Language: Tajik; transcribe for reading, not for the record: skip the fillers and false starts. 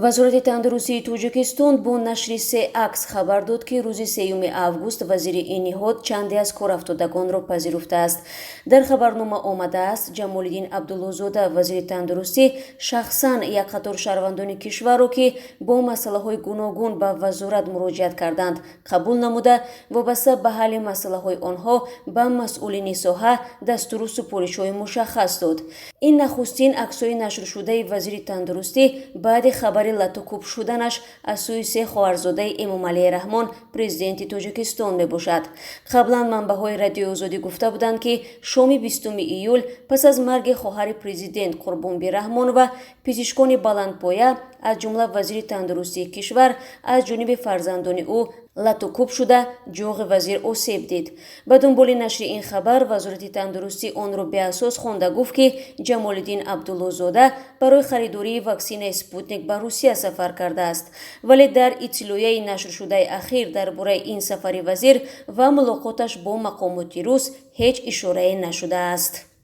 Вазорати тандурустии Тоҷикистон бо нашри се акс хабар дод, ки рӯзи 3 август вазири ин ниҳод чанде аз корафтодагонро пазируфтааст. Дар хабарнома омадааст, Ҷамолиддин Абдуллозода, вазири тандурустӣ, шахсан як қатор шаҳрвандони кишварро, ки бо масъалаҳои гуногун ба вазорат муроҷиат карданд, қабул намуда, вобаста ба ҳалли масъалаҳои онҳо ба масъулини соҳа дастуру супоришҳои мушаххас дод. Ин нахустин аксҳои нашршудаи вазири тандурустӣ баъди хабари латукӯб шуданаш аз сӯи се хоҳарзодаи Эмомалӣ Раҳмон, президенти Тоҷикистон, мебошад. Қаблан манбаъҳои Радиои Озодӣ гуфта буданд, ки шоми 20 июл пас аз марги хоҳари президент Қурбонби Раҳмонова пизишкони баландпоя, аз ҷумла вазири тандурустии кишвар, аз ҷониби фарзандони ӯ латукӯб шуда, ҷоғи вазир осеб дид. Ба дунболи нашри ин хабар Вазорати тандурустӣ онро беасос хонда гуфт, ки Ҷамолиддин Абдуллозода барои харидории ваксинаи «Спутник» ба Русия сафар кардааст. Вале дар иттилоияи нашршудаи ахир дар бораи ин сафари вазир ва мулоқоташ бо мақомоти рус ҳеҷ ишорае нашудааст.